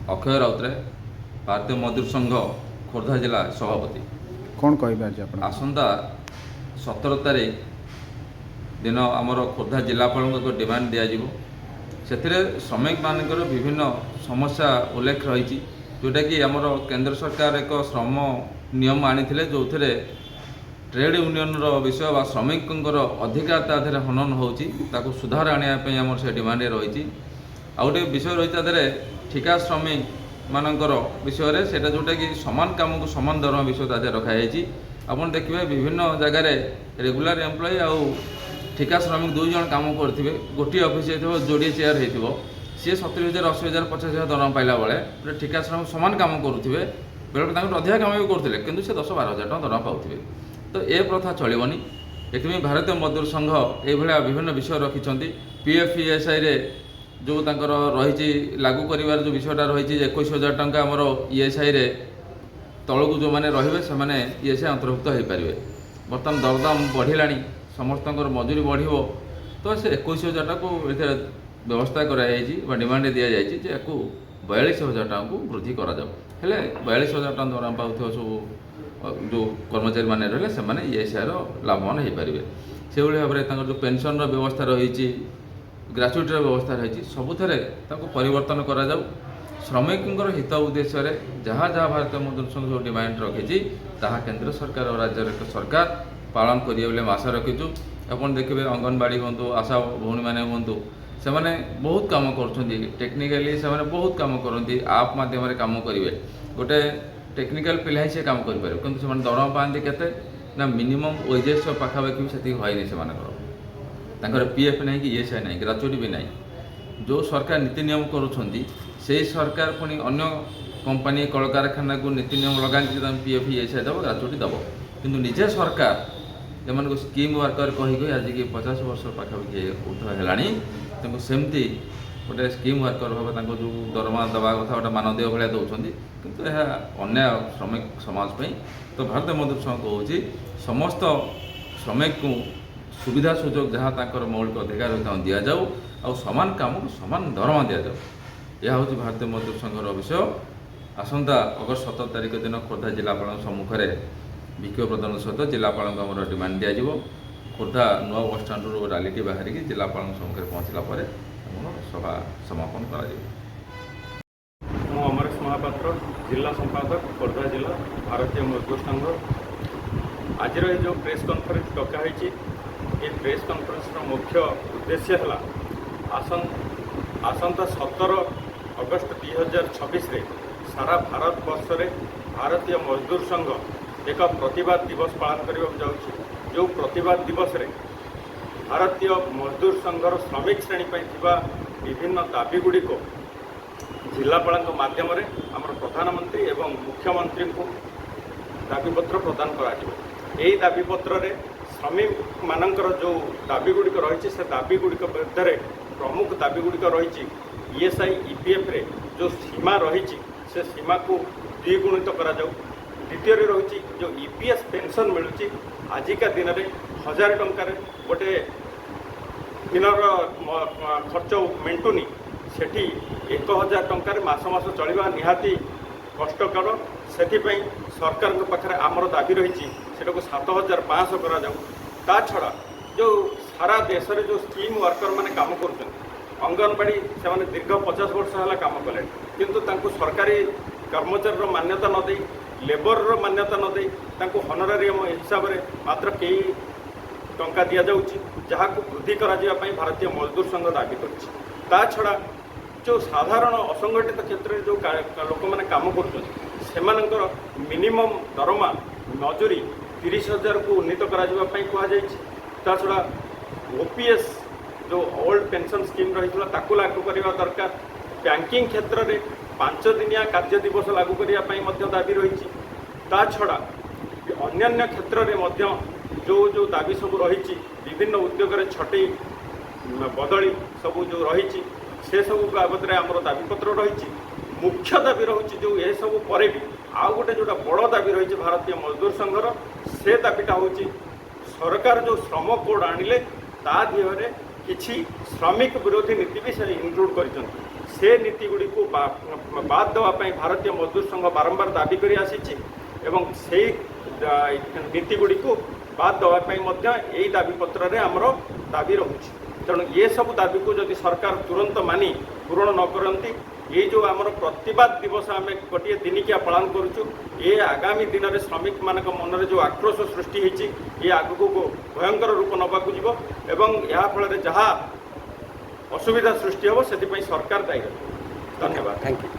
ଅକ୍ଷୟ ରାଉତରାୟ, ଭାରତୀୟ ମଜଦୁର ସଂଘ ଖୋର୍ଦ୍ଧା ଜିଲ୍ଲା ସଭାପତି। କ'ଣ କହିବେ ଆଜି ଆପଣ? ଆସନ୍ତା 17 ତାରିଖ ଦିନ ଆମର ଖୋର୍ଦ୍ଧା ଜିଲ୍ଲାପାଳଙ୍କୁ ଏକ ଡିମାଣ୍ଡ ଦିଆଯିବ। ସେଥିରେ ଶ୍ରମିକମାନଙ୍କର ବିଭିନ୍ନ ସମସ୍ୟା ଉଲ୍ଲେଖ ରହିଛି, ଯେଉଁଟାକି ଆମର କେନ୍ଦ୍ର ସରକାର ଏକ ଶ୍ରମ ନିୟମ ଆଣିଥିଲେ, ଯେଉଁଥିରେ ଟ୍ରେଡ୍ ୟୁନିୟନର ବିଷୟ ବା ଶ୍ରମିକଙ୍କର ଅଧିକାର ତା ଦେହରେ ହନନ ହେଉଛି। ତାକୁ ସୁଧାର ଆଣିବା ପାଇଁ ଆମର ସେ ଡିମାଣ୍ଡ ରହିଛି। ଆଉ ଗୋଟେ ବିଷୟ ରହିଛି ତା ଦେହରେ ଠିକା ଶ୍ରମିକମାନଙ୍କର ବିଷୟରେ, ସେଇଟା ଯେଉଁଟାକି ସମାନ କାମକୁ ସମାନ ଦରମା ବିଷୟ ତା ଦେହରେ ରଖାଯାଇଛି। ଆପଣ ଦେଖିବେ, ବିଭିନ୍ନ ଜାଗାରେ ରେଗୁଲାର ଏମ୍ପ୍ଲୟି ଆଉ ଠିକା ଶ୍ରମିକ ଦୁଇ ଜଣ କାମ କରୁଥିବେ। ଗୋଟିଏ ଅଫିସ୍ ହେଇଥିବ, ଯୋଡ଼ିଏ ଚେୟାର ହେଇଥିବ। ସିଏ 70,000, 80,000, 50,000 ଦରମା ପାଇଲା ବେଳେ ଗୋଟେ ଠିକା ଶ୍ରମିକ ସମାନ କାମ କରୁଥିବେ, ବେଳେବେଳେ ତାଙ୍କଠୁ ଅଧିକା କାମ ବି କରୁଥିଲେ, କିନ୍ତୁ ସେ 10-12 ହଜାର ଟଙ୍କା ଦରମା ପାଉଥିବେ। ତ ଏ ପ୍ରଥା ଚଳିବନି। ଏଥିପାଇଁ ଭାରତୀୟ ମଜଦୁର ସଂଘ ଏଇଭଳିଆ ବିଭିନ୍ନ ବିଷୟ ରଖିଛନ୍ତି। ପିଏଫ୍ ଇଏସ୍ଆଇରେ ଯେଉଁ ତାଙ୍କର ରହିଛି, ଲାଗୁ କରିବାର ଯେଉଁ ବିଷୟଟା ରହିଛି, 21,000 ଟଙ୍କା ଆମର ଇଏସ୍ଆଇରେ ତଳକୁ ଯେଉଁମାନେ ରହିବେ, ସେମାନେ ଇଏସ୍ଆଇ ଅନ୍ତର୍ଭୁକ୍ତ ହୋଇପାରିବେ। ବର୍ତ୍ତମାନ ଦରଦାମ ବଢ଼ିଲାଣି, ସମସ୍ତଙ୍କର ମଜୁରୀ ବଢ଼ିବ। ତ ସେ 21,000ଟାକୁ ଏଥିରେ ବ୍ୟବସ୍ଥା କରାଯାଇଛି ବା ଡିମାଣ୍ଡ ଦିଆଯାଇଛି ଯେ ୟାକୁ 42,000 ଟଙ୍କାକୁ ବୃଦ୍ଧି କରାଯାଉ। ହେଲେ 42,000 ଟଙ୍କା ଦରମା ପାଉଥିବା ସବୁ ଯେଉଁ କର୍ମଚାରୀମାନେ ରହିଲେ, ସେମାନେ ଇଏସ୍ଆଇର ଲାଭବାନ ହୋଇପାରିବେ। ସେଭଳି ଭାବରେ ତାଙ୍କର ଯେଉଁ ପେନସନର ବ୍ୟବସ୍ଥା ରହିଛି, ଗ୍ରାଚୁଇଟିର ବ୍ୟବସ୍ଥା ରହିଛି, ସବୁଥିରେ ତାକୁ ପରିବର୍ତ୍ତନ କରାଯାଉ। ଶ୍ରମିକଙ୍କର ହିତ ଉଦ୍ଦେଶ୍ୟରେ ଯାହା ଯାହା ଭାରତୀୟ ମଜଦୁର ସଂଘ ସବୁ ଡିମାଣ୍ଡ ରଖିଛି, ତାହା କେନ୍ଦ୍ର ସରକାର ଓ ରାଜ୍ୟର ଏକ ସରକାର ପାଳନ କରିବେ ବୋଲି ଆମେ ଆଶା ରଖିଛୁ। ଆପଣ ଦେଖିବେ, ଅଙ୍ଗନବାଡ଼ି ହୁଅନ୍ତୁ, ଆଶା ଭଉଣୀମାନେ ହୁଅନ୍ତୁ, ସେମାନେ ବହୁତ କାମ କରୁଛନ୍ତି। ଟେକ୍ନିକାଲି ସେମାନେ ବହୁତ କାମ କରନ୍ତି। ଆପ୍ ମାଧ୍ୟମରେ କାମ କରିବେ, ଗୋଟେ ଟେକ୍ନିକାଲ ପିଲା ହିଁ ସେ କାମ କରିପାରିବ। କିନ୍ତୁ ସେମାନେ ଦରମା ପାଆନ୍ତି କେତେ ନା ମିନିମମ୍ ୱେଜେସ୍ ପାଖାପାଖି ବି ସେତିକି ହଏନି ସେମାନଙ୍କର। ତାଙ୍କର ପିଏଫ୍ ନାହିଁ କି ଇଏସ୍ଆଇ ନାହିଁ, ଗ୍ରାଚୁଇଟି ବି ନାହିଁ। ଯେଉଁ ସରକାର ନୀତି ନିୟମ କରୁଛନ୍ତି, ସେଇ ସରକାର ପୁଣି ଅନ୍ୟ କମ୍ପାନୀ, କଳକାରଖାନାକୁ ନୀତି ନିୟମ ଲଗାନ୍ତି ଯେ ତମେ ପିଏଫ୍, ଇଏସ୍ଆଇ ଦେବ, ଗ୍ରାଚୁଇଟି ଦେବ। କିନ୍ତୁ ନିଜେ ସରକାର ଏମାନଙ୍କୁ ସ୍କିମ୍ ୱାର୍କର କହି କହି ଆଜିକି 50 ବର୍ଷ ପାଖାପାଖି ଉର୍ଦ୍ଧ୍ୱ ହେଲାଣି। ତାଙ୍କୁ ସେମିତି ଗୋଟେ ସ୍କିମ୍ ୱାର୍କର ଭାବେ ତାଙ୍କୁ ଯେଉଁ ଦରମା ଦେବା କଥା, ଗୋଟେ ମାନଦେୟ ଭଳିଆ ଦେଉଛନ୍ତି। କିନ୍ତୁ ଏହା ଅନ୍ୟାୟ ଶ୍ରମିକ ସମାଜ ପାଇଁ। ତ ଭାରତୀୟ ମଜଦୁର ସଂଘ କହୁଛି, ସମସ୍ତ ଶ୍ରମିକଙ୍କୁ ସୁବିଧା ସୁଯୋଗ ଯାହା ତାଙ୍କର ମୌଳିକ ଅଧିକାର ତାଙ୍କୁ ଦିଆଯାଉ ଆଉ ସମାନ କାମକୁ ସମାନ ଦରମା ଦିଆଯାଉ। ଏହା ହେଉଛି ଭାରତୀୟ ମଜଦୁର ସଂଘର ବିଷୟ। ଆସନ୍ତା ଅଗଷ୍ଟ 17 ତାରିଖ ଦିନ ଖୋର୍ଦ୍ଧା ଜିଲ୍ଲାପାଳଙ୍କ ସମ୍ମୁଖରେ ବିକ୍ଷୋଭ ପ୍ରଦର୍ଶନ ସହିତ ଜିଲ୍ଲାପାଳଙ୍କୁ ଆମର ଡିମାଣ୍ଡ ଦିଆଯିବ। ଖୋର୍ଦ୍ଧା ନୂଆ ବସଷ୍ଟାଣ୍ଡରୁ ରାଲିଟି ବାହାରିକି ଜିଲ୍ଲାପାଳଙ୍କ ସମ୍ମୁଖରେ ପହଞ୍ଚିଲା ପରେ ଆମର ସଭା ସମାପନ କରାଯିବ। ମୁଁ ଅମରେଶ ମହାପାତ୍ର, ଜିଲ୍ଲା ସମ୍ପାଦକ, ଖୋର୍ଦ୍ଧା ଜିଲ୍ଲା, ଭାରତୀୟ ମଜଦୁର ସଂଘ। ଆଜିର ଏ ଯେଉଁ ପ୍ରେସ୍ କନଫରେନ୍ସ ଡକା ହେଇଛି, ଏ ପ୍ରେସ୍ କନଫରେନ୍ସର ମୁଖ୍ୟ ଉଦ୍ଦେଶ୍ୟ ହେଲା ଆସନ୍ତା 17 ଅଗଷ୍ଟ 2026ରେ ସାରା ଭାରତବର୍ଷରେ ଭାରତୀୟ ମଜଦୁର ସଂଘ ଏକ ପ୍ରତିବାଦ ଦିବସ ପାଳନ କରିବାକୁ ଯାଉଛି, ଯେଉଁ ପ୍ରତିବାଦ ଦିବସରେ ଭାରତୀୟ ମଜଦୁର ସଂଘର ଶ୍ରମିକ ଶ୍ରେଣୀ ପାଇଁ ଥିବା ବିଭିନ୍ନ ଦାବିଗୁଡ଼ିକୁ ଜିଲ୍ଲାପାଳଙ୍କ ମାଧ୍ୟମରେ ଆମର ପ୍ରଧାନମନ୍ତ୍ରୀ ଏବଂ ମୁଖ୍ୟମନ୍ତ୍ରୀଙ୍କୁ ଦାବିପତ୍ର ପ୍ରଦାନ କରାଯିବ। ଏହି ଦାବିପତ୍ରରେ ଶ୍ରମିକମାନଙ୍କର ଯେଉଁ ଦାବିଗୁଡ଼ିକ ରହିଛି, ସେ ଦାବିଗୁଡ଼ିକ ମଧ୍ୟରେ ପ୍ରମୁଖ ଦାବିଗୁଡ଼ିକ ରହିଛି ଇଏସ୍ଆଇ, ଇପିଏଫ୍ରେ ଯେଉଁ ସୀମା ରହିଛି, ସେ ସୀମାକୁ ଦ୍ୱିଗୁଣିତ କରାଯାଉ। ଦ୍ୱିତୀୟରେ ରହୁଛି ଯେଉଁ ଇପିଏସ୍ ପେନସନ୍ ମିଳୁଛି, ଆଜିକା ଦିନରେ 1000 ଟଙ୍କାରେ ଗୋଟେ ଦିନର ଖର୍ଚ୍ଚ ମେଣ୍ଟୁନି, ସେଠି 1000 ଟଙ୍କାରେ ମାସ ମାସ ଚଳିବା ନିହାତି କଷ୍ଟକର। ସେଥିପାଇଁ ସରକାରଙ୍କ ପାଖରେ ଆମର ଦାବି ରହିଛି, ସେଟାକୁ 7500 କରାଯାଉ। ତା ଛଡ଼ା ଯେଉଁ ସାରା ଦେଶରେ ଯେଉଁ ସ୍କିମ୍ ୱାର୍କରମାନେ କାମ କରୁଛନ୍ତି, ଅଙ୍ଗନବାଡ଼ି, ସେମାନେ ଦୀର୍ଘ 50 ବର୍ଷ ହେଲା କାମ କଲେଣି, କିନ୍ତୁ ତାଙ୍କୁ ସରକାରୀ କର୍ମଚାରୀର ମାନ୍ୟତା ନ ଦେଇ, ଲେବରର ମାନ୍ୟତା ନ ଦେଇ, ତାଙ୍କୁ ହନରାରିୟମ ହିସାବରେ ମାତ୍ର କେଇ ଟଙ୍କା ଦିଆଯାଉଛି, ଯାହାକୁ ବୃଦ୍ଧି କରାଯିବା ପାଇଁ ଭାରତୀୟ ମଜଦୁର ସଂଘ ଦାବି କରିଛି। ତା ଛଡ଼ା ଯେଉଁ ସାଧାରଣ ଅସଂଗଠିତ କ୍ଷେତ୍ରରେ ଯେଉଁ ଲୋକମାନେ କାମ କରୁଛନ୍ତି, ସେମାନଙ୍କର ମିନିମମ୍ ଦରମା ମଜୁରୀ 30,000କୁ ଉନ୍ନୀତ କରାଯିବା ପାଇଁ କୁହାଯାଇଛି। ତା ଛଡ଼ା ଓପିଏସ୍, ଯେଉଁ ଓଲ୍ଡ ପେନସନ୍ ସ୍କିମ୍ ରହିଥିଲା, ତାକୁ ଲାଗୁ କରିବା ଦରକାର। ବ୍ୟାଙ୍କିଂ କ୍ଷେତ୍ରରେ 5 ଦିନିଆ କାର୍ଯ୍ୟ ଦିବସ ଲାଗୁ କରିବା ପାଇଁ ମଧ୍ୟ ଦାବି ରହିଛି। ତା ଛଡ଼ା ଅନ୍ୟାନ୍ୟ କ୍ଷେତ୍ରରେ ମଧ୍ୟ ଯେଉଁ ଯେଉଁ ଦାବି ସବୁ ରହିଛି, ବିଭିନ୍ନ ଉଦ୍ୟୋଗରେ ଛଟେଇ, ବଦଳି ସବୁ ଯେଉଁ ରହିଛି, ସେସବୁ ବାବଦରେ ଆମର ଦାବିପତ୍ର ରହିଛି। ମୁଖ୍ୟ ଦାବି ରହୁଛି ଯେଉଁ ଏସବୁ ପରେ ବି ଆଉ ଗୋଟେ ଯେଉଁଟା ବଡ଼ ଦାବି ରହିଛି ଭାରତୀୟ ମଜଦୁର ସଂଘର, ସେ ଦାବିଟା ହେଉଛି ସରକାର ଯେଉଁ ଶ୍ରମ କୋଡ୍ ଆଣିଲେ, ତା ଦେହରେ କିଛି ଶ୍ରମିକ ବିରୋଧୀ ନୀତି ବି ସେ ଇନକ୍ଲୁଡ୍ କରିଛନ୍ତି। ସେ ନୀତି ଗୁଡ଼ିକୁ ବାଦ ଦେବା ପାଇଁ ଭାରତୀୟ ମଜଦୁର ସଂଘ ବାରମ୍ବାର ଦାବି କରି ଆସିଛି ଏବଂ ସେଇ ନୀତି ଗୁଡ଼ିକୁ ବାଦ ଦେବା ପାଇଁ ମଧ୍ୟ ଏଇ ଦାବିପତ୍ରରେ ଆମର ଦାବି ରହୁଛି। ତେଣୁ ଏସବୁ ଦାବିକୁ ଯଦି ସରକାର ତୁରନ୍ତ ମାନି ପୂରଣ ନ କରନ୍ତି, ଏଇ ଯେଉଁ ଆମର ପ୍ରତିବାଦ ଦିବସ ଆମେ ଗୋଟିଏ ଦିନିକିଆ ପାଳନ କରୁଛୁ, ଏ ଆଗାମୀ ଦିନରେ ଶ୍ରମିକମାନଙ୍କ ମନରେ ଯେଉଁ ଆକ୍ରୋଶ ସୃଷ୍ଟି ହେଇଛି, ଏ ଆଗକୁ ଭୟଙ୍କର ରୂପ ନେବାକୁ ଯିବ ଏବଂ ଏହା ଫଳରେ ଯାହା ଅସୁବିଧା ସୃଷ୍ଟି ହେବ, ସେଥିପାଇଁ ସରକାର ଦାୟୀ ରହିବେ। ଧନ୍ୟବାଦ। Thank you.